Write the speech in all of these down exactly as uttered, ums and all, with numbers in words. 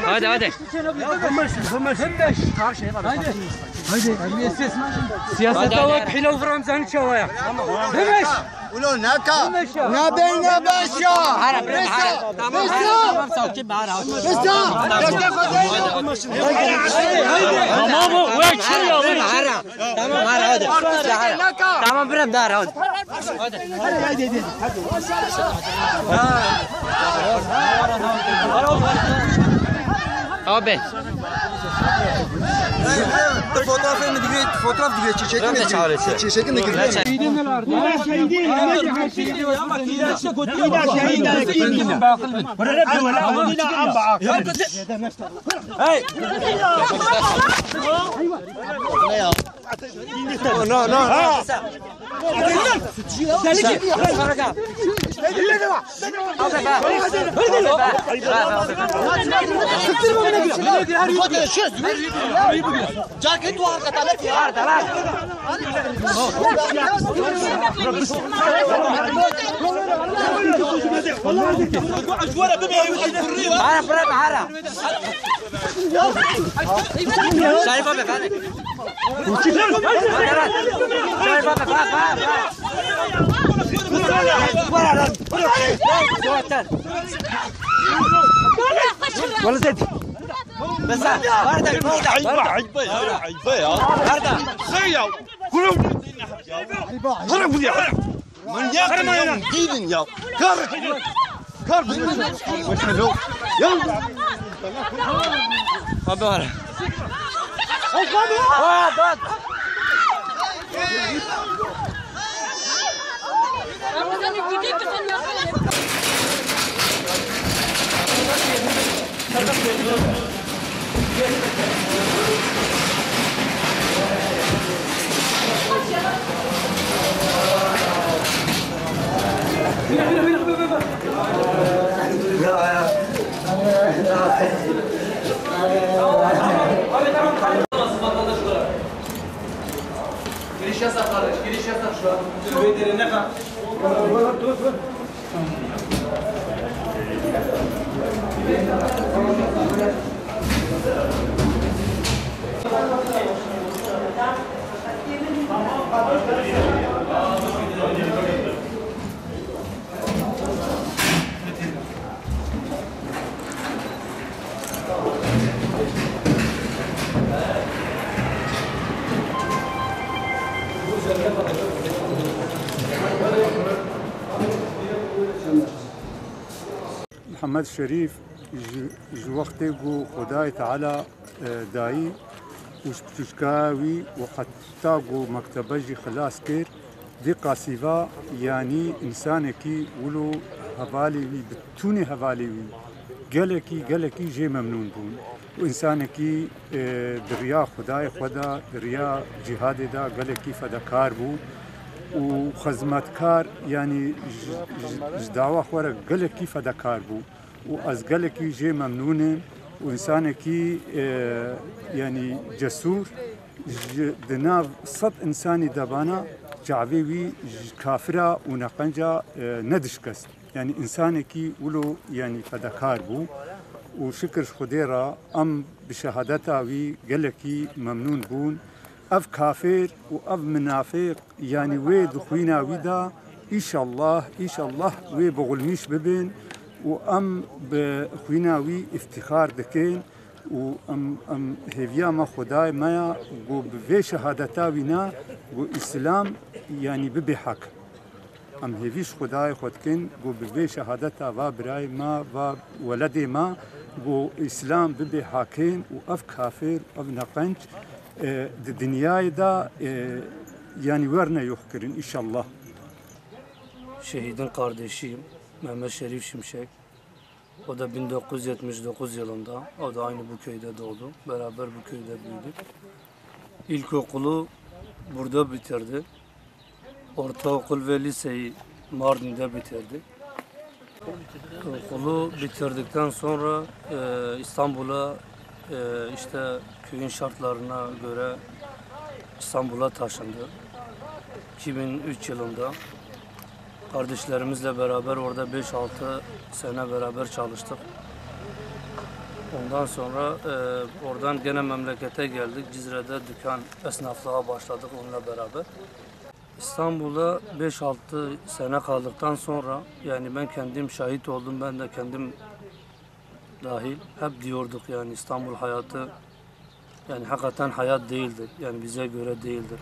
Hadi, hadi. Haydi, haydi. Siyasete bak, hile vuran seni çavaya. Demiş. Ulo naka. Demiş ya. Na beyne başa. Hara, hara. Tamam, hara, tamam, sakin, hara. Tamam, o, o, çil ya, o. Hara. Tamam, hara, hadi. Tamam, bırak, daha hadi. Abi. Fotoğrafını diye, fotoğraf diye çiçek mi? Çiçek mi? Hey! No, no, no. Şahin abi, bak, bak, bak. Wala zedi. Bes, bardak, bardak. Ayıp, ayıp ya, ayıp ya. Bardak. Şey ya. Kuru. Kuru bu ya. Manyak ya, gidin ya. Kar. Kar bizim. Ya. Abi var. Aa, dön. Giriş yasak kardeş, giriş yasak şu an. Mihemed Şerîf ji, ji wextê ku Xwedayê Teala, e, dayî û ji piçûçkaya wî û heta ku mektebe jî xilas kir, vî qasîva, yanî însanekî wilo hevalê wî, bi tûnê hevalê wî, gelekî, gelekî jê memnûn bûn. Û însanekî, e, di riya Xwedayê xwe de, di riya cîhadê de gelekî fedekar bû û xizmetkar, yanî ji, ji, ji dawa xwe re gelekî fedekar bû. Û ez gelekî jê memnûn im û însanekî, e, yanî cesûr, ji di nav sed însanî de bana çavê wî ji kafira û neqenca, e, nedişkest. Yanî însanekî wilo, yanî fedekar bû û şikir ji Xwedê re em bi şehadeta wî gelekî memnûn bûn. Ev kafir û ev minafik, yanî wê di xwîna wî de, îşallah, îşallah wê bixulmîş bibin û em bi xwîna wî îftîxar dikin û em, em hêviya me Xwedayê me ya ku bi vê şehadeta wî ne ku Îslam, yanî bibe hak. Em hêvî ji Xwedayê xwe dikin ku bi vê şehadeta va birayê me, va weledê me, ku Îslam bibe hakim û ev kafir, ev neqenc, e, di dinyayê de, e, yanî werne yoxkirin, înşallah. Şehîdin kardeşiyim, Mehmet Şerîf Şimşek. O da bin dokuz yüz yetmiş dokuz yılında, o da aynı bu köyde doğdu. Beraber bu köyde büyüdük. İlkokulu burada bitirdi. Ortaokul ve liseyi Mardin'de bitirdi. Okulu bitirdikten sonra, e, İstanbul'a, e, işte köyün şartlarına göre İstanbul'a taşındı. iki bin üç yılında. Kardeşlerimizle beraber orada beş altı sene beraber çalıştık. Ondan sonra e, oradan gene memlekete geldik. Cizre'de dükkan esnaflığa başladık onunla beraber. İstanbul'da beş altı sene kaldıktan sonra, yani ben kendim şahit oldum, ben de kendim dahil hep diyorduk yani İstanbul hayatı yani hakikaten hayat değildir. Yani bize göre değildir.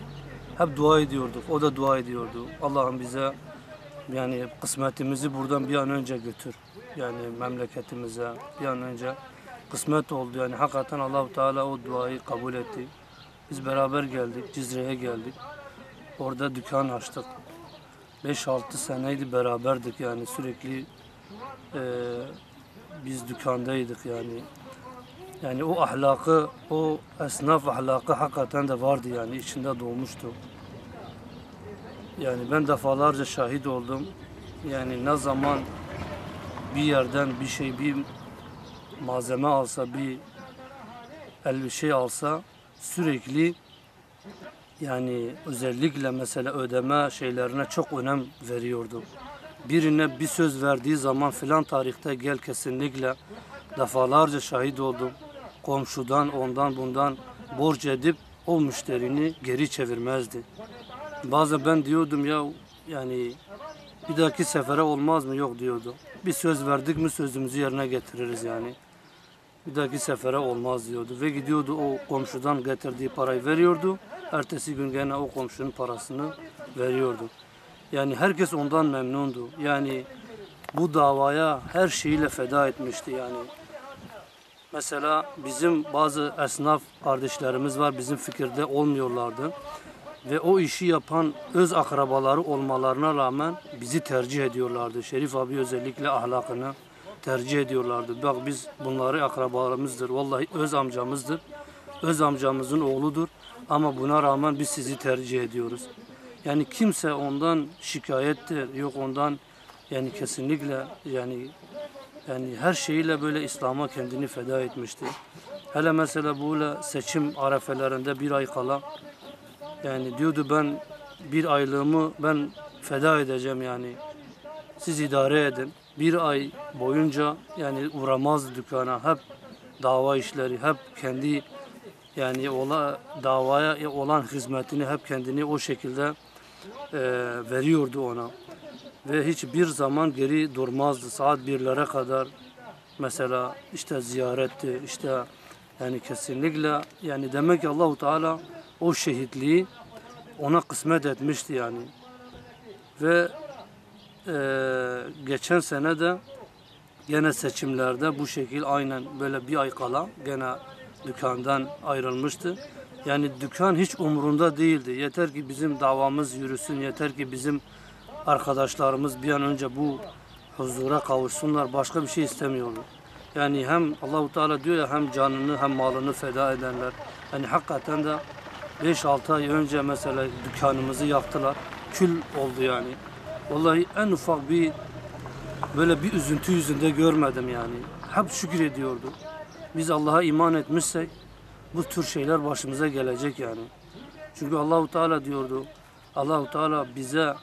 Hep dua ediyorduk. O da dua ediyordu. Allah'ım bize yani kısmetimizi buradan bir an önce götür. Yani memleketimize bir an önce kısmet oldu. Yani hakikaten Allahu Teala o duayı kabul etti. Biz beraber geldik, Cizre'ye geldik. Orada dükkan açtık. Beş altı seneydi beraberdik yani sürekli e, biz dükkandaydık yani. Yani o ahlakı, o esnaf ahlakı hakikaten de vardı yani içinde doğmuştu. Yani ben defalarca şahit oldum. Yani ne zaman bir yerden bir şey, bir malzeme alsa, bir el bir şey alsa sürekli yani özellikle mesela ödeme şeylerine çok önem veriyordu. Birine bir söz verdiği zaman filan tarihte gel kesinlikle defalarca şahit oldum. Komşudan ondan bundan borç edip o müşterini geri çevirmezdi. Bazen ben diyordum ya yani bir dahaki sefere olmaz mı? Yok diyordu. Bir söz verdik mi sözümüzü yerine getiririz yani. Bir dahaki sefere olmaz diyordu. Ve gidiyordu o komşudan getirdiği parayı veriyordu. Ertesi gün gene o komşunun parasını veriyordu. Yani herkes ondan memnundu. Yani bu davaya her şeyiyle feda etmişti yani. Mesela bizim bazı esnaf kardeşlerimiz var, bizim fikirde olmuyorlardı. Ve o işi yapan öz akrabaları olmalarına rağmen bizi tercih ediyorlardı. Şerif abi özellikle ahlakını tercih ediyorlardı. Bak biz bunları akrabalarımızdır, vallahi öz amcamızdır, öz amcamızın oğludur ama buna rağmen biz sizi tercih ediyoruz. Yani kimse ondan şikayettir, yok ondan yani kesinlikle yani yani her şeyiyle böyle İslam'a kendini feda etmişti. Hele mesela böyle seçim arefelerinde bir ay kala yani diyordu ben bir aylığımı ben feda edeceğim yani siz idare edin. Bir ay boyunca yani uğramaz dükkana hep dava işleri hep kendi yani ola, davaya olan hizmetini hep kendini o şekilde e, veriyordu ona. Ve hiçbir zaman geri durmazdı. Saat birlere kadar mesela işte ziyaretti, işte yani kesinlikle yani demek ki Allahu Teala o şehitliği ona kısmet etmişti yani. Ve e, geçen sene de gene seçimlerde bu şekil aynen böyle bir ay kala gene dükkandan ayrılmıştı. Yani dükkan hiç umurunda değildi. Yeter ki bizim davamız yürüsün, yeter ki bizim arkadaşlarımız bir an önce bu huzura kavuşsunlar. Başka bir şey istemiyordu. Yani hem Allahu Teala diyor ya hem canını hem malını feda edenler. Yani hakikaten de beş altı ay önce mesela dükkanımızı yaktılar. Kül oldu yani. Vallahi en ufak bir böyle bir üzüntü yüzünde görmedim yani. Hep şükür ediyordu. Biz Allah'a iman etmişsek bu tür şeyler başımıza gelecek yani. Çünkü Allahu Teala diyordu. Allahu Teala bize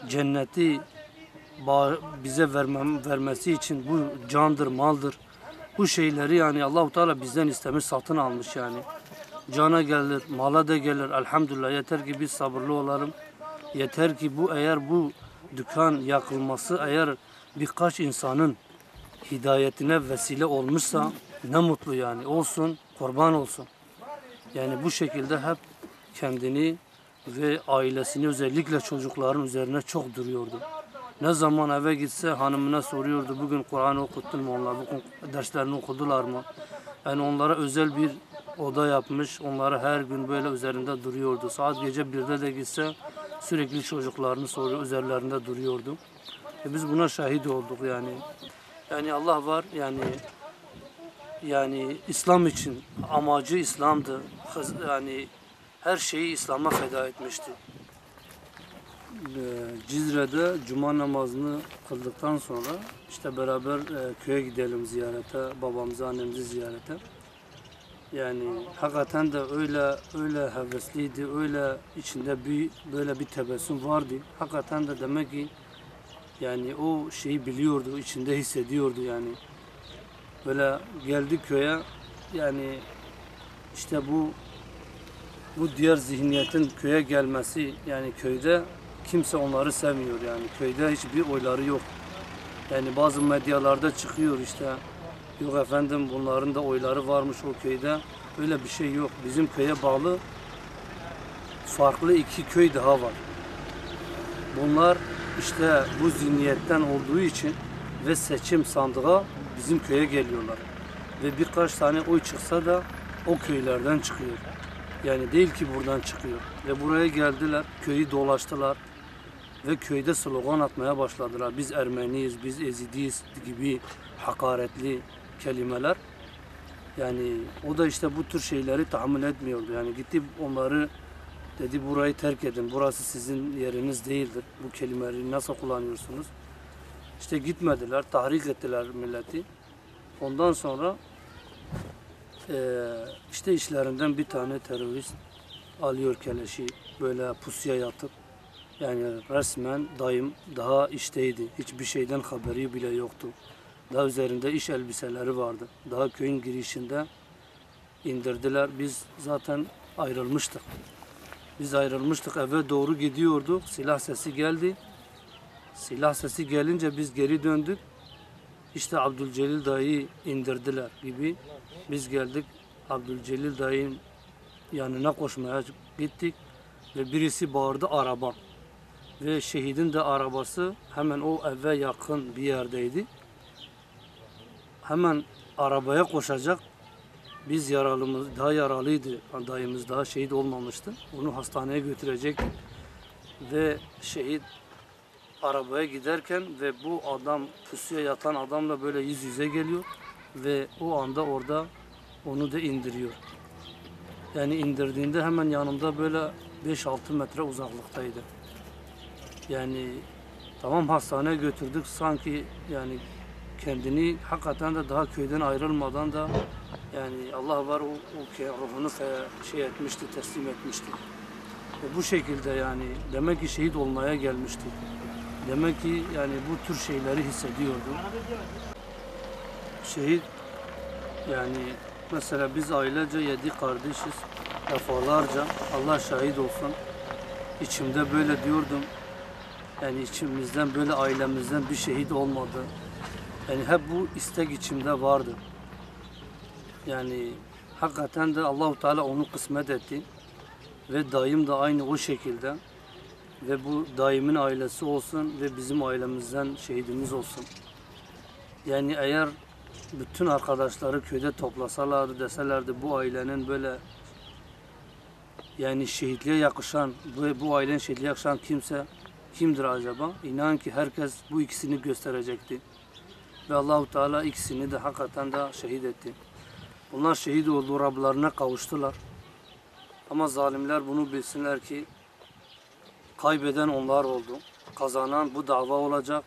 cenneti ba- bize vermem, vermesi için bu candır, maldır. Bu şeyleri yani Allahu Teala bizden istemiş, satın almış yani. Cana gelir, mala da gelir. Elhamdülillah. Yeter ki biz sabırlı olalım. Yeter ki bu eğer bu dükkan yakılması eğer birkaç insanın hidayetine vesile olmuşsa ne mutlu yani. Olsun, kurban olsun. Yani bu şekilde hep kendini ve ailesini özellikle çocukların üzerine çok duruyordu. Ne zaman eve gitse hanımına soruyordu, bugün Kur'an okuttun mu onlar, bugün derslerini okudular mı? Yani onlara özel bir oda yapmış, onları her gün böyle üzerinde duruyordu. Saat gece birde de gitse sürekli çocuklarını soruyor, üzerlerinde duruyordu. E biz buna şahit olduk yani. Yani Allah var yani yani İslam için amacı İslam'dı. Hız- Yani her şeyi İslam'a feda etmişti. Ee, Cizre'de cuma namazını kıldıktan sonra işte beraber e, köye gidelim ziyarete, babamızı, annemizi ziyarete. Yani hakikaten de öyle öyle hevesliydi, öyle içinde bir böyle bir tebessüm vardı. Hakikaten de demek ki Yani o şeyi biliyordu, içinde hissediyordu yani. Böyle geldi köye, yani işte bu bu diğer zihniyetin köye gelmesi, yani köyde kimse onları sevmiyor yani. Köyde hiçbir oyları yok. Yani bazı medyalarda çıkıyor işte, yok efendim, bunların da oyları varmış o köyde. Öyle bir şey yok. Bizim köye bağlı farklı iki köy daha var. Bunlar işte bu zihniyetten olduğu için ve seçim sandığa bizim köye geliyorlar. Ve birkaç tane oy çıksa da o köylerden çıkıyor. Yani değil ki buradan çıkıyor. Ve buraya geldiler, köyü dolaştılar ve köyde slogan atmaya başladılar. "Biz Ermeniyiz, biz Ezidiyiz" gibi hakaretli kelimeler. Yani o da işte bu tür şeyleri tahammül etmiyordu. Yani gitti, onları dedi, "Burayı terk edin, burası sizin yeriniz değildir. Bu kelimeleri nasıl kullanıyorsunuz?" İşte gitmediler, tahrik ettiler milleti. Ondan sonra eee, işte işlerinden bir tane terörist alıyor keleşi, böyle pusuya yatıp, yani resmen dayım daha işteydi. Hiçbir şeyden haberi bile yoktu. Daha üzerinde iş elbiseleri vardı. Daha köyün girişinde indirdiler. Biz zaten ayrılmıştık. Biz ayrılmıştık, eve doğru gidiyorduk. Silah sesi geldi. Silah sesi gelince biz geri döndük. İşte Abdülcelil dayı indirdiler gibi. Biz geldik, Abdülcelil dayının yanına koşmaya gittik ve birisi bağırdı, "Araba!" Ve şehidin de arabası hemen o eve yakın bir yerdeydi. Hemen arabaya koşacak. Biz yaralımız, daha yaralıydı dayımız, daha şehit olmamıştı. Onu hastaneye götürecektik. Ve şehit arabaya giderken ve bu adam, pusuya yatan adamla böyle yüz yüze geliyor ve o anda orada onu da indiriyor. Yani indirdiğinde hemen yanımda böyle beş altı metre uzaklıktaydı. Yani tamam, hastaneye götürdük, sanki yani kendini hakikaten de daha köyden ayrılmadan da yani Allah var, o, o ke-, ruhunu fe-, şey etmişti, teslim etmişti. Ve bu şekilde yani demek ki şehit olmaya gelmişti. Demek ki yani bu tür şeyleri hissediyordu. Şehit yani, mesela biz ailece yedi kardeşiz. Defalarca, Allah şahit olsun, içimde böyle diyordum. Yani içimizden böyle, ailemizden bir şehit olmadı. Yani hep bu istek içimde vardı. Yani hakikaten de Allahu Teala onu kısmet etti. Ve dayım da aynı o şekilde. Ve bu dayımın ailesi olsun ve bizim ailemizden şehidimiz olsun. Yani eğer bütün arkadaşları köyde toplasalardı, deselerdi, "Bu ailenin böyle, yani şehitliğe yakışan, bu, bu ailenin şehitliğe yakışan kimse kimdir acaba?" İnan ki herkes bu ikisini gösterecekti. Ve Allahu Teala ikisini de hakikaten de şehit etti. Bunlar şehit oldu, Rablarına kavuştular. Ama zalimler bunu bilsinler ki kaybeden onlar oldu. Kazanan bu dava olacak.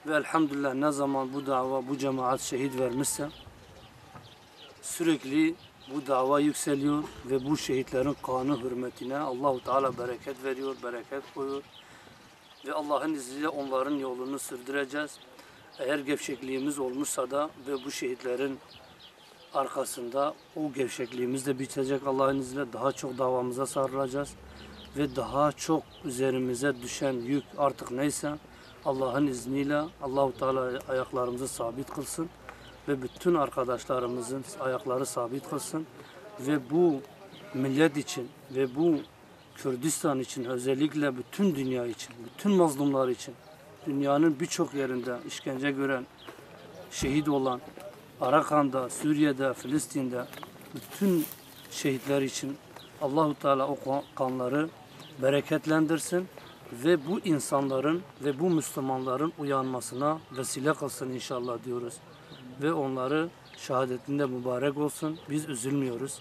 Ve elhamdülillah, ne zaman bu dava, bu cemaat şehit vermişse, sürekli bu dava yükseliyor ve bu şehitlerin kanı hürmetine Allahu Teala bereket veriyor, bereket koyuyor. Ve Allah'ın izniyle onların yolunu sürdüreceğiz. Eğer gevşekliğimiz olmuşsa da ve bu şehitlerin arkasında o gevşekliğimiz de bitecek Allah'ın izniyle. Daha çok davamıza sarılacağız ve daha çok üzerimize düşen yük artık neyse Allah'ın izniyle Allahu Teala ayaklarımızı sabit kılsın ve bütün arkadaşlarımızın ayakları sabit kılsın ve bu millet için ve bu Kürdistan için, özellikle bütün dünya için, bütün mazlumlar için, dünyanın birçok yerinde işkence gören, şehit olan, Arakan'da, Suriye'de, Filistin'de bütün şehitler için Allahu Teala o kan-, kanları bereketlendirsin ve bu insanların ve bu Müslümanların uyanmasına vesile kılsın inşallah diyoruz. Ve onları şehadetinde mübarek olsun. Biz üzülmüyoruz.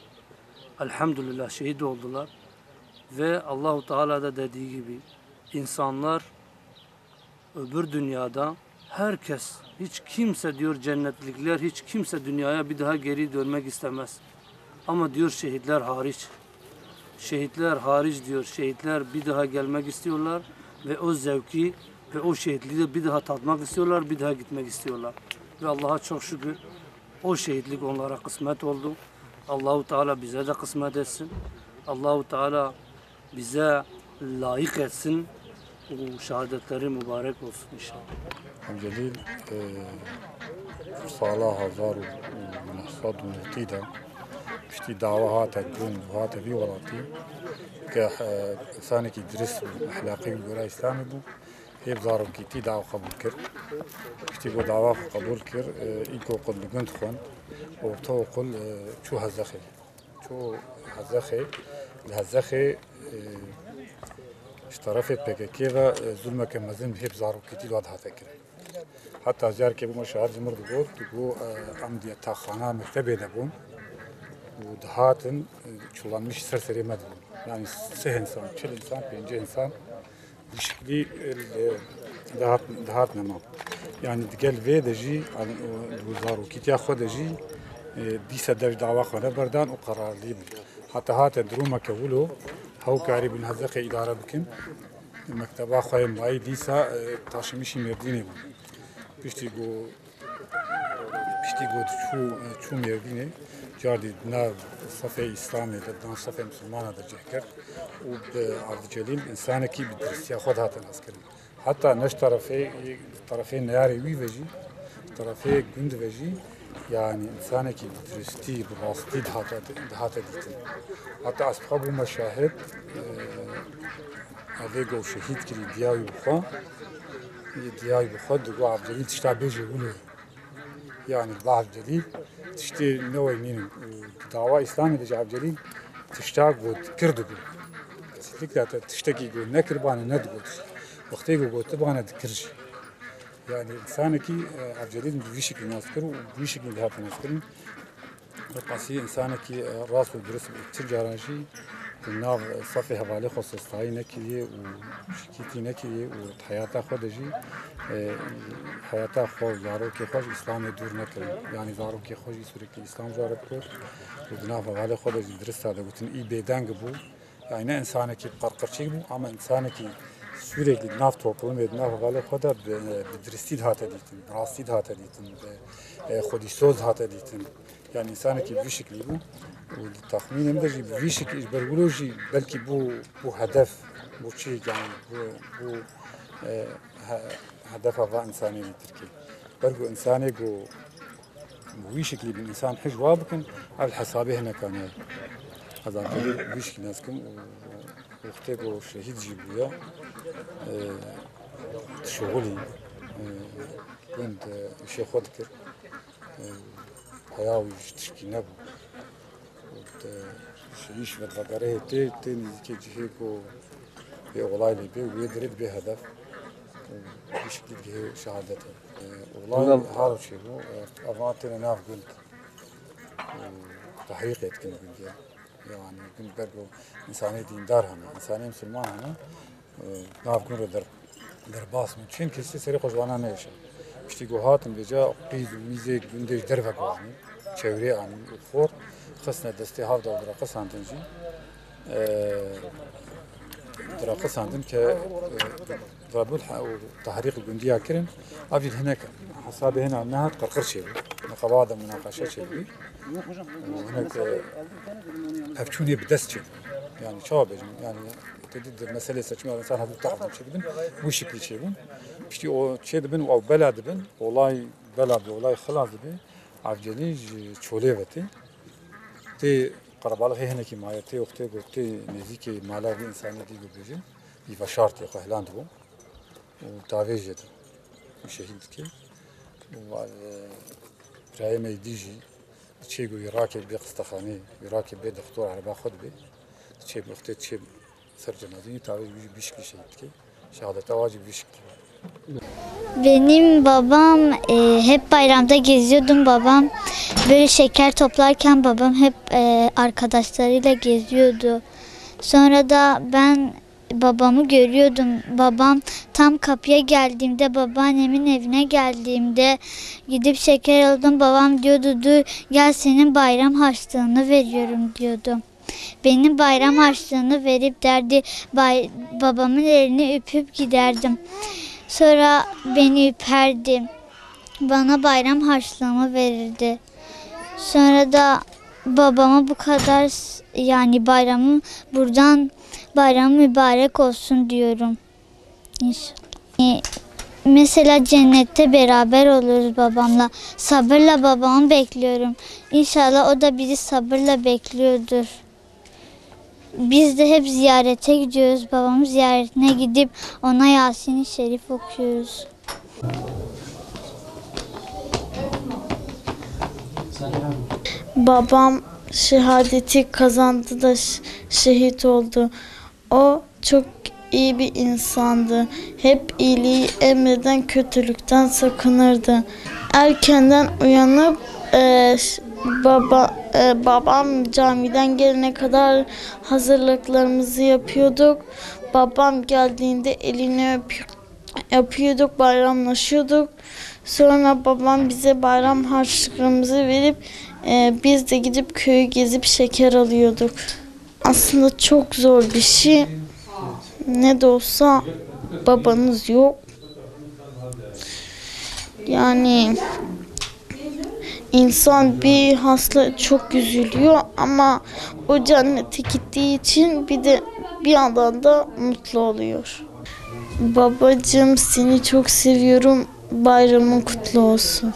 Elhamdülillah şehit oldular. Ve Allahu Teala da dediği gibi insanlar öbür dünyada herkes, hiç kimse diyor cennetlikler, hiç kimse dünyaya bir daha geri dönmek istemez. Ama diyor şehitler hariç. Şehitler hariç diyor, şehitler bir daha gelmek istiyorlar ve o zevki O şehitliği de bir daha tatmak istiyorlar, bir daha gitmek istiyorlar. Ve Allah'a çok şükür, o şehitlik onlara kısmet oldu. Allahu Teala bize de kısmet etsin. Allahu Teala bize layık etsin. Bu şehadetleri mübarek olsun inşallah. Hemcelîl, e, sala hezar û neh sed û newtî de piştî dawa hate gund û hate vî welatî ke, e, insanekî dirist bû, ehlaqî û gora Îslamê bû, hêv zarokîtî dawa qebûl kir. Piştî ku dawa xwe qebûl kir, e, îlkokul li gund xwend, ortaokul, e, çû Hezexê. Çû Hezexê, li Hezexê, e, ji terefê P K K ve, e, zulmeke mezin bi hêv zarokîtî li we dihate kirin. Heta carkê bûme şahid ji mir digot, digot, e, em di yataxxana mektebê de bûn û dihatin, e, çulanmiş ser serê me dibûn. Yani sih insan, çil insan, pêncî insan, bu şekilî, e, dihat, dihat nema. Yani digel vê de jî, e, di zarokîtiya xwe de jî, e, dîsa dev dawa xwe neberdan û qerarlî bûn. Heta hate durumeke wilo, hewkarî bûn Hezexê îdare bikin. Mekteba xwe yê mayî dîsa, e, taşimişî Mêrdînê bû. Piştî ku, piştî ku çû, çû Mêrdînê, cardî di nav sefê Îslamê de, di nav sefê Misilmana de cih kir û bi Evdicelîl însanekî bi diristiya xwe dihate naskirin. Heta ne ji terefê, terefê neyarê wî ve jî, terefê gund ve jî, yani însanekî bi diristî, bi rastî dihate, dihate dîtin. Heta ez bi xwe bûme şahid, e, Evê ku şehîd kirî diyayî bi xwe, diyayî bi xwe digo Evcelîl tişta bêje wilo ye. Yani bi Evcelîl tiştê neweynînin. Û di dawa Îslamê de jî Evcelîl tişta got kir digo. Kesinlikle te tiştekî got nekiribane nedigot. Wextê ku gotibane dikir jî. Yani insanekî, e, Evcelîl bi vî şeklî nas kir û bi vî şeklî dihate naskirin. Qasî însanekî, e, rast û dirist bû. Ti caran jî di nav safê hevalê xwe sestayî nekiriye û şikîtî nekiriye û di heyata xwe de jî, e, heyata xwe û zarokê xwe ji Îslamê dûr nekirin. Yanî zarokê xwe jî sûrekî Îslam ji we re digot û di nav hevalê xwe de jî dirista de gotin, î bêdeng bû. Yani ne însanekî qerqirçîk bû, ama însanekî sûrekî di nav toplumê, di nav hevalê xwe de bi, bi diristî dihate dîtin, bi rastî dihate dîtin, bi, e, xwedîsoz dihate dîtin. Yani însanekî bi vî şeklî bû û di texmînê min de jî bi vî şeklî, ji ber wilo jî belkî bû, bû hedef, bû çi, yani bû, bû, e, he-, hedefa va însanê li Tirkiyê. Ber ku însanê ku bi wî şeklî bin însan hij wa bikin, ev li hesabê hineka nayê. Ez Evcelî bi wî şeklî nas kim û wextê ku şehîd jî bûye, e, dişuxulî, e, gund, e, îşê xwe dikir. E, heya wî ji tişkî nebû. Û te şehîd ji vedigere tê, tê nêzîkê cihê ku bê olay lê bê, wê dirê dibê hedef. Û bi şeklî dihê şehadetê. E, olay Halo çêbû, e, evan têne nav gund. E, tehrîqê dikin gundiya. Yani gund ber ku însanê dîndar hene, însanê misilman hene. E, nav gund re der, derbas min. Çend kesî serê xwe ji wana neyêşe. Piştî ku hatin vêca qîz û mîzê gundê ji derve ku anîn, çewrê anîn û xort xistine destê hav de û direqisandin jî. E, direqisandin ke, e, Rabûl he û tehrîq gundiya kirin, ev jî hinek hesabê hina nehat qirqir çêbû. Hinek ewa de munaqeşe çêbû. Û hinek, e, pevçûnê bi dest çêbû. Yani çawa bêjim? Yani Te dî di meselê seçimê insan hevdû tahdim çêdibin, wî şeklî çêbûn. Piştî o çêdibin û ew bela dibin, olay bela bi olay xilas dibe, Evcelî ji çolê ve tê. Tê qerebalixê hinekî maye, tê wextê ku tê nêzîkê mala vî însanê dî ku bêje, vî veşartê xwe hilandibû û tavê jê de şehîd dike. Û, e, birayê me yê dî jî diçê ku wî rakê bê xistexanê, wî rakê bê dextor ereba xwe dibe. Diçê wextê diçê Ser cenazeyê tavê wî jî bîşkî şehîd dike. Şehadeta wa jî bîşkî. Benim babam, e, hep bayramda geziyordum. Babam böyle şeker toplarken babam hep, e, arkadaşlarıyla geziyordu. Sonra da ben babamı görüyordum. Babam tam kapıya geldiğimde, babaannemin evine geldiğimde gidip şeker alıyordum. Babam diyordu, "Dur, gel, senin bayram harçlığını veriyorum," diyordu. Benim bayram harçlığını verip derdi, bay-, babamın elini öpüp giderdim. Sonra beni öperdi. Bana bayram harçlığımı verirdi. Sonra da babama bu kadar s- yani bayramım buradan bayram mübarek olsun diyorum. İnşallah. E, Mesela cennette beraber oluruz babamla. Sabırla babamı bekliyorum. İnşallah o da bizi sabırla bekliyordur. Biz de hep ziyarete gidiyoruz. Babamın ziyaretine gidip ona Yasin-i Şerif okuyoruz. Babam şehadeti kazandı da ş- şehit oldu. O çok iyi bir insandı. Hep iyiliği emreden kötülükten sakınırdı. Erkenden uyanıp e, ş- baba e, babam camiden gelene kadar hazırlıklarımızı yapıyorduk. Babam geldiğinde elini öp- öpüyorduk, bayramlaşıyorduk. Sonra babam bize bayram harçlıklarımızı verip e, biz de gidip köyü gezip şeker alıyorduk. Aslında çok zor bir şey. Ne de olsa babanız yok. Yani insan bir hasta çok üzülüyor ama o cennete gittiği için bir de bir yandan da mutlu oluyor. Babacığım, seni çok seviyorum. Bayramın kutlu olsun.